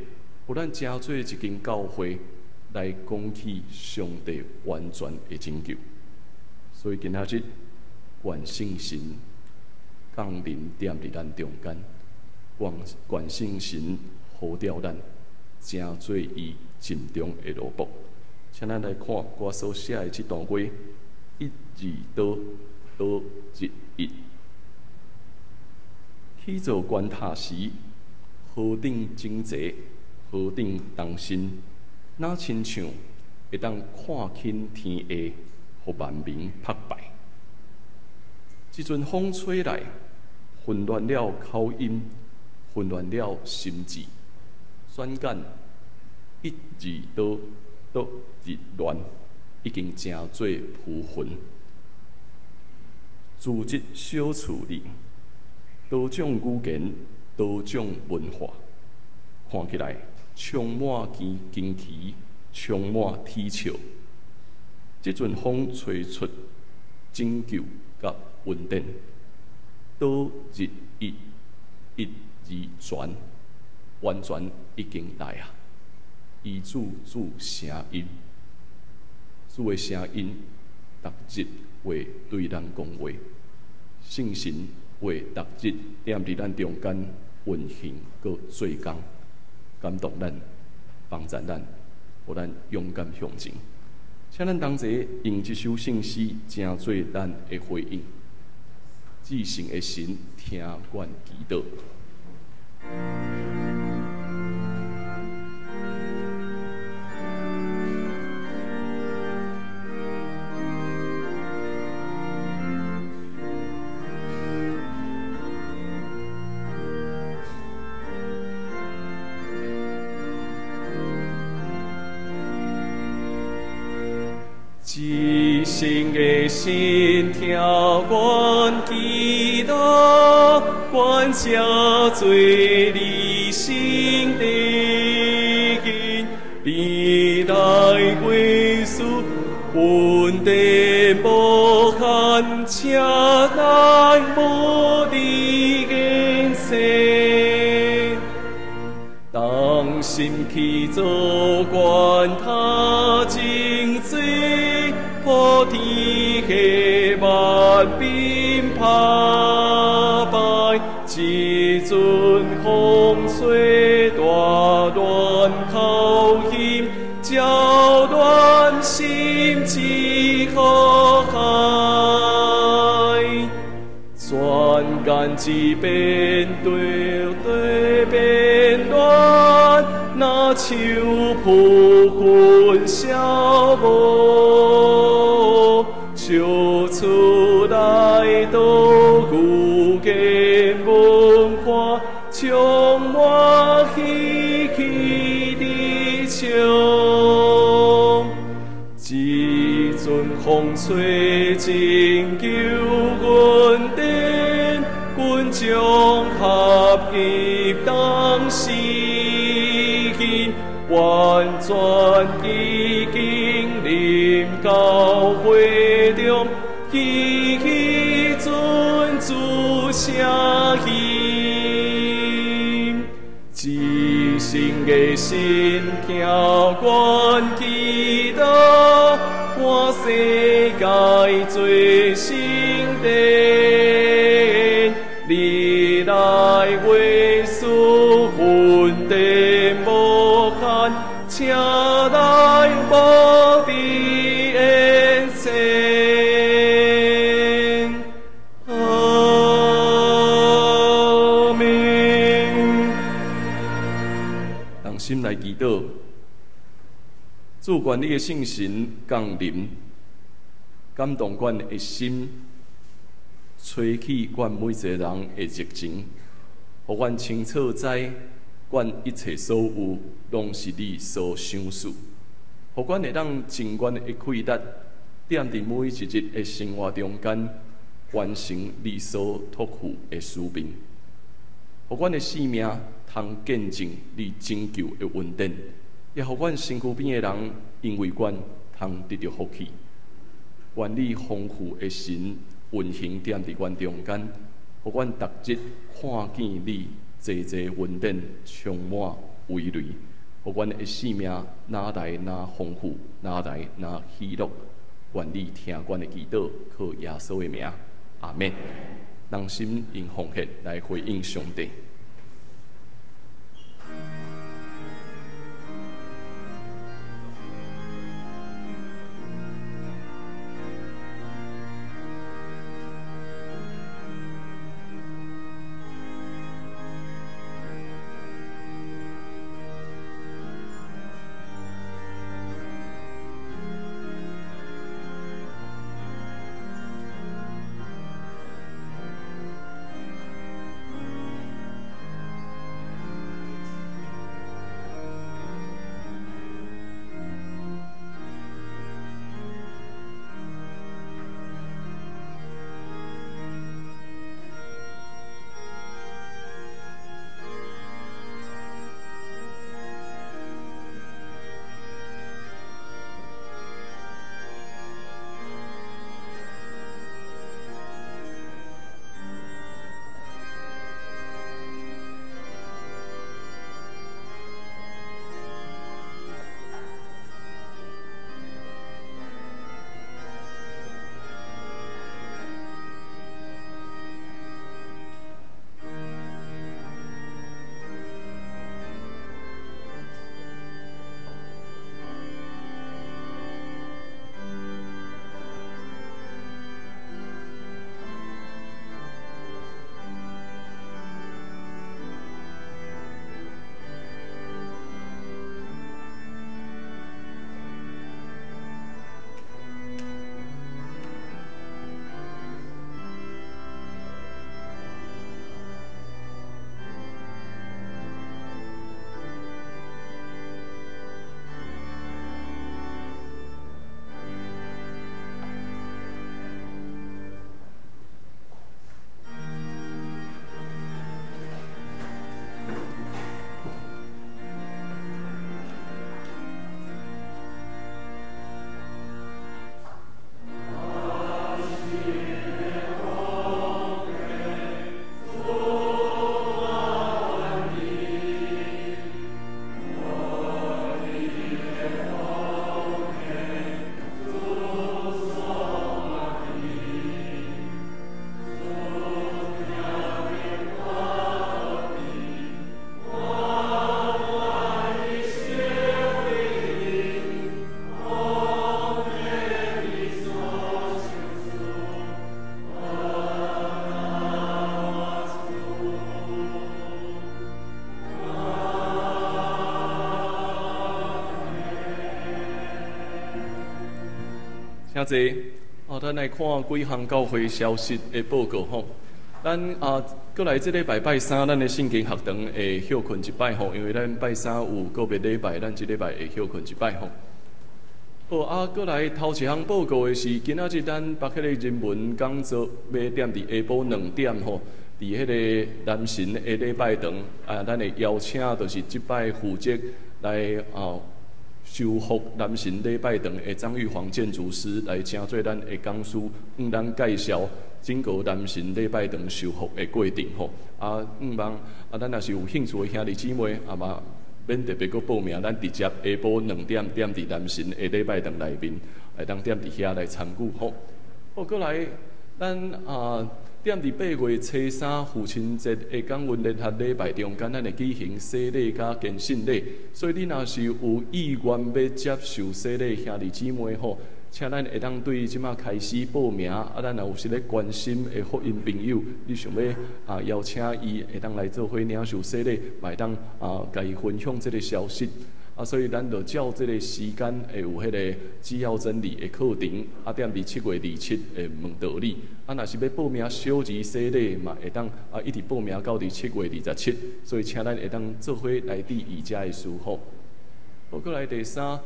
予咱成做一間教會來講起上帝完全的拯救。所以今仔日，願聖神降臨踮佇咱中間，願聖神呼召咱，成做伊盡忠的奴僕。請咱來看我所寫的這段話：一二刀，刀日一。起造懸塔時，何等整齊，何等同心，若親像會當看輕天下，予萬民膜拜。這陣風吹來，混亂了口音，混亂了心智，轉眼一字多，倒日亂，已經成做浮雲。住佇小厝裡，多種語言，多種文化，看起來充滿驚奇，充滿啼笑。這陣風吹出拯救佮恩典，倒日一，一而全，完全已經來啊！醫主主聲音，主的聲音，逐日會對咱講話，聖神會逐日踮佇咱中間運行閣做工，感動咱，幫助咱，予咱勇敢向前。請咱同齊用這首聖詩，成做咱的回應。至聖的神，聽阮祈禱。至聖的神，聽阮祈禱，願成做你聖殿，你來歸屬，恩典無限，請來無佇眼前，同心去做，管他真濟。普天下萬民拍敗，一陣風吹大亂口音，攪亂心志河海。轉眼之變對對變亂，若像浮雲消無。笑出來多語言文化，充滿喜氣的笑。一陣風吹，拯救恩典，群眾合一同實現，完全已經臨到會中，起起尊主聲音，至聖的神聽阮祈禱，看世界做聖殿，你來為主恩典無限，請來無佇眼前。阿們。同心來祈禱，主，願你的聖神降臨，感動阮的心，吹起阮每一個人的熱情，予阮清楚知，阮一切所有攏是你所賞賜，予阮會當盡阮的氣力，踮佇每一日的生活中間，完成你所託付的使命，予阮的生命通見證你拯救的恩典，也予阮身軀邊的人因為阮通得著福氣。願你豐富的神運行踮佇阮中間，予阮逐日看見你濟濟恩典充滿威雷，予阮的生命哪來哪豐富，哪來哪喜樂。願你聽阮的祈禱，靠耶穌的名，阿們。同心用奉獻來回應上帝。兄弟，哦，咱來看幾項教會消息的報告吼。咱啊，閣來這禮拜拜三，咱的聖經學堂會歇睏一擺吼，因為咱拜三有個別禮拜，咱這禮拜會歇睏一擺吼。好啊，閣來頭一項報告的是，今仔日咱北彼個人文講座欲踮佇下晡2點吼，佇彼個南神的禮拜堂啊，咱會邀請就是這擺負責來啊修復南神禮拜堂的張玉煌建築師來請做咱的講師，向咱介紹整個南神禮拜堂修復的過程吼。啊，向望啊，咱若是有興趣的兄弟姊妹，啊嘛免特別閣報名，咱直接下晡2點踮佇南神的禮拜堂內面，會當踮佇遐來參與吼。好，閣來咱啊，踮佇8月初3父親節的感恩聯合禮拜中間，咱會舉行洗禮佮堅信禮。所以你若是有意願欲接受洗禮兄弟姊妹吼，請咱會當對這馬開始報名。啊，咱若有啥物關心的福音朋友，你想欲啊邀請伊會當來做伙領受洗禮，嘛會當啊共伊分享這个消息。啊，所以咱就照這个時間會有彼个主要真理的課程，啊，踮佇7月27會問道理。啊，若是欲報名小兒洗禮嘛，會當啊一直報名到佇7月27。所以請咱會當做伙來注意遮的事吼。好，閣來第三，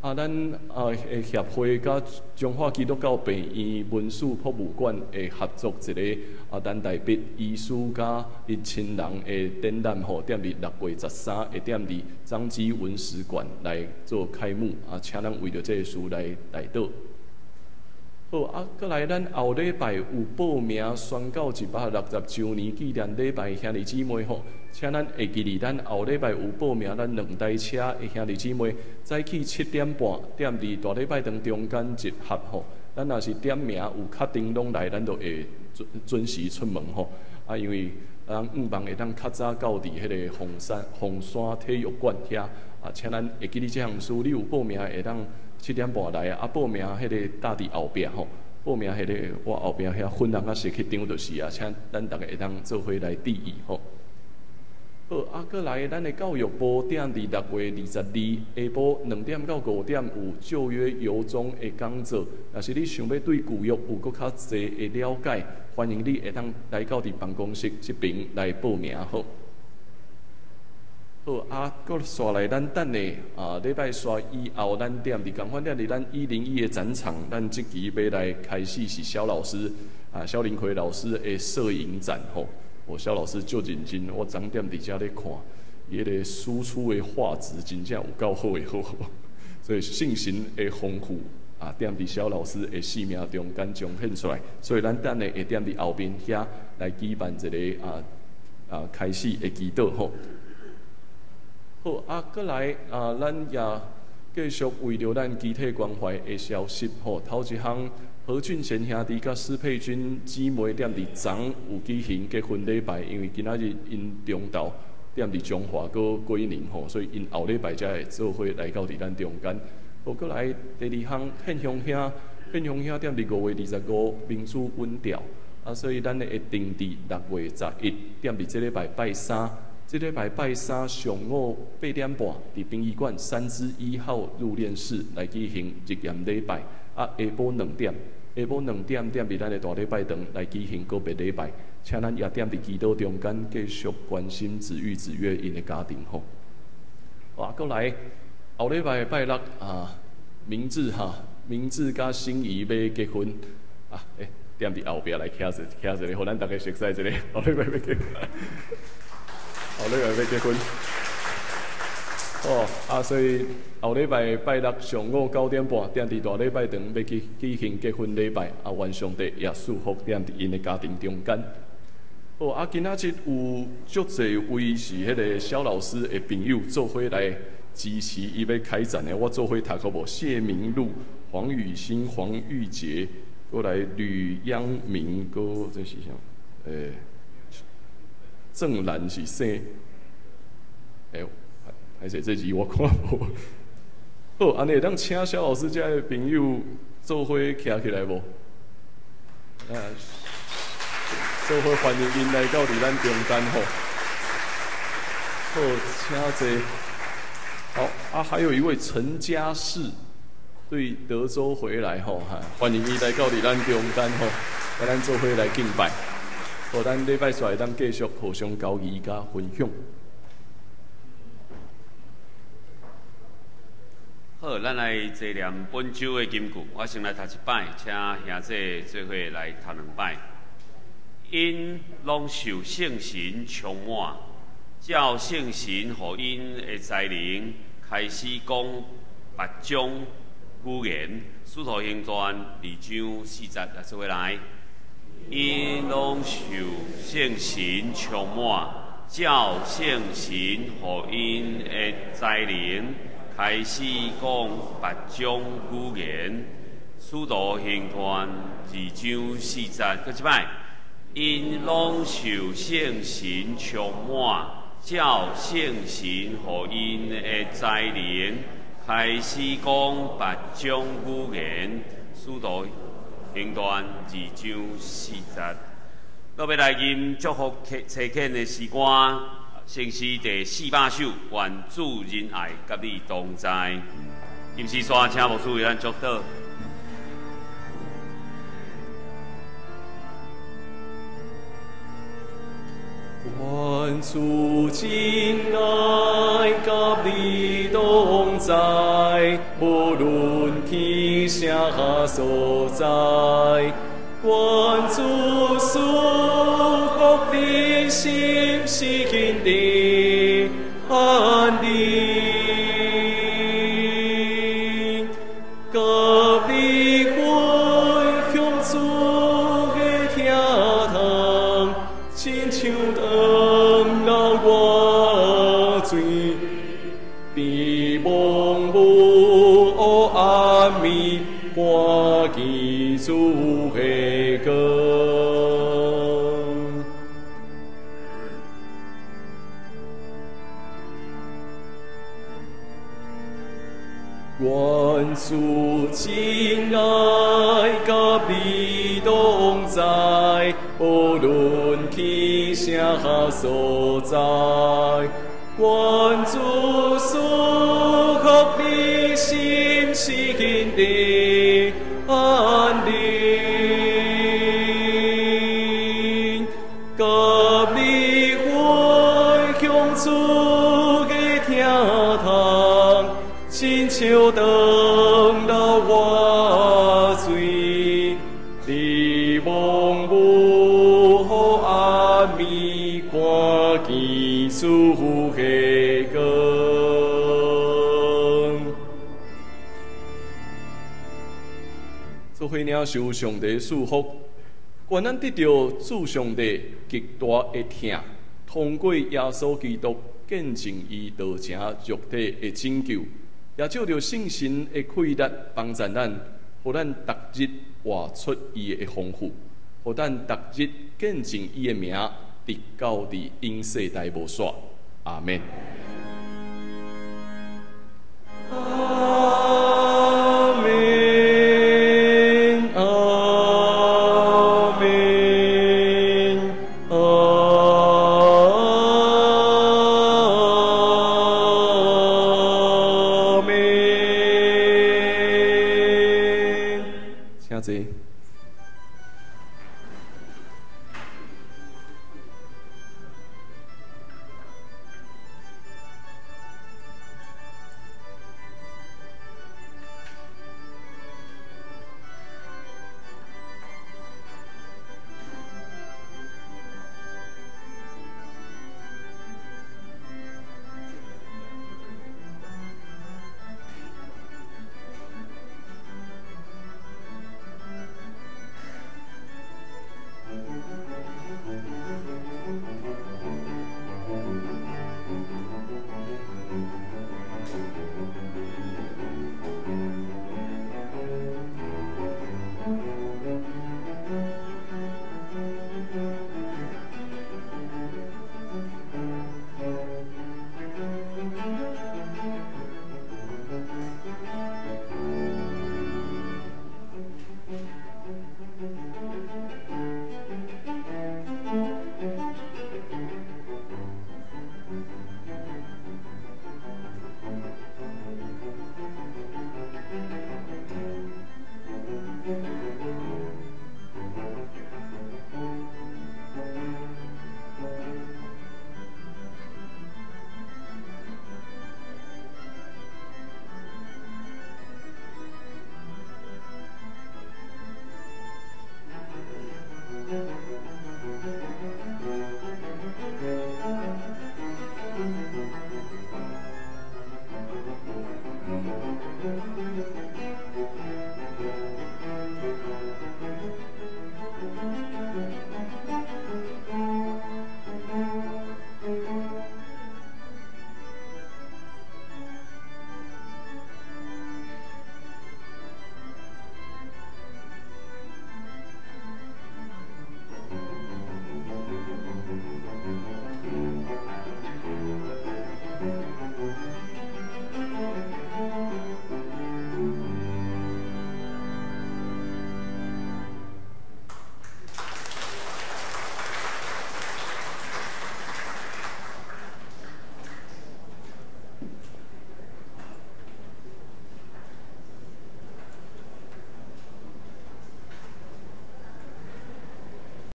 啊，咱啊的協會佮彰化基督教病院文史博物館會合作一个啊，陳大筆醫師佮𪜶親人的展覽吼，踮佇6月13會踮佇彰基文史館來做開幕啊，請咱為著這个事來代禱。好啊，閣來咱後禮拜有報名宣教160週年紀念禮拜兄弟姊妹吼，請咱會記得咱後禮拜有報名咱兩台車的兄弟姊妹，早起7點半踮佇大禮拜堂中間集合吼。咱若是點名有確定攏來，咱就會準準時出門吼。啊，因為咱向望會當較早到佇彼个鳳山體育館遐啊，請咱會記得這項事，你有報名會當7點半來啊，報名彼个搭佇後壁吼，報名彼個我後壁遐粉紅仔色彼張就是啊，請咱逐家會當做伙來注意吼。好，啊，閣來咱的教育部踮佇6月22下晡2點到5點有舊約遊蹤的講座。若是你想欲對舊約有閣較濟的了解，歡迎你會當來到佇辦公室這爿來報名好。好，啊，閣紲來咱等下啊，禮拜紲以後，咱踮佇仝款踮佇咱101的展場，咱這期欲來開始是蕭老師啊，蕭林奎老師的攝影展吼。哦，蕭老師足認真，我昨踮佇遮咧看，伊彼个輸出的畫質真正有夠好的好，所以信心的豐富啊，踮佇蕭老師的生命中間彰顯出來。所以咱等下會踮佇後面遐來舉辦一个開始的祈禱吼。好，啊，閣來啊，咱也繼續為著咱肢體關懷的消息吼。頭一項，何俊賢兄弟佮施佩君姊妹踮佇昨有舉行結婚禮拜，因為今仔日𪜶中晝踮佇彰化閣過年吼，所以𪜶後禮拜才會做伙來到佇咱中間。好，閣來第二項，獻香兄，獻香兄踮佇5月25民主穩調，啊，所以咱會定佇6月11踮佇這禮拜拜三。這禮拜拜三上午8點半，佇殯儀館3之1號入殮室來舉行日驗禮拜。啊，下晡兩點，下晡兩點踮佇咱的大禮拜堂來舉行告別禮拜，請咱也踮佇祈禱中間繼續關心子玉、子月𪜶的家庭吼。啊，閣來後禮拜拜六啊，明志哈，明志佮心儀欲結婚啊，欸，踮佇後壁來徛者，徛一个，予咱逐家熟悉一下，後禮拜欲結婚。後禮拜欲結婚，哦，啊，所以後禮拜拜六上午9點半，踮佇大禮拜堂欲去舉行結婚禮拜，啊，願上帝也賜福踮佇𪜶的家庭中間。好，啊，今仔日有足濟位是彼个蕭老師的朋友做伙來支持伊欲開展的，我做伙讀好無？謝明祿、黃雨欣、黃玉潔，閣來呂央明，閣這是啥？欸，鄭蘭是姓，欸，歹勢這字我看無。好，按呢會當請蕭老師遮的朋友做伙徛起來無？啊，做伙歡迎𪜶來到佇咱中間吼。好，請坐。好啊，還有一位陳家世，對德州回來吼，哈，歡迎伊來到佇咱中間吼，共咱做伙來敬拜，予咱禮拜四會當繼續互相交誼佮分享。好，咱來齊念本週的金句。我先來讀一擺，請兄弟做伙來讀兩擺。𪜶攏受聖神充滿，照聖神予𪜶的才能，開始講別種語言。使徒行傳2章4節，來做伙來。𪜶攏受聖神充滿，照聖神予𪜶的才能，開始講別種語言。使徒行傳2章4節，閣一擺。𪜶攏受聖神充滿，照聖神予𪜶的才能，開始講別種語言。使徒行傳2章4節。落尾來吟祝福差遣的詩歌，聖詩第400首，願主仁愛佮你同在。吟詩煞請牧師為咱祝禱。願主仁愛佮你同在，無論去啥所在。願主賜福你心心的安寧，佮你分享主的疼痛，親像長流活水，佇茫無黑暗暝，看見主的光。願主仁愛佮你同在，無論去啥所在。願主賜福你心心的安寧，佮你分享主的疼痛，親像長流活水，佇茫無黑暗暝，看見主的光。做伙領受上帝賜福，願咱得著主上帝極大的疼，通過耶穌基督見證伊道成肉體的拯救，也藉著聖神的氣力幫助咱，予咱逐日活出伊的豐富，予咱逐日見證伊的名，直到佇永世代無煞。阿們。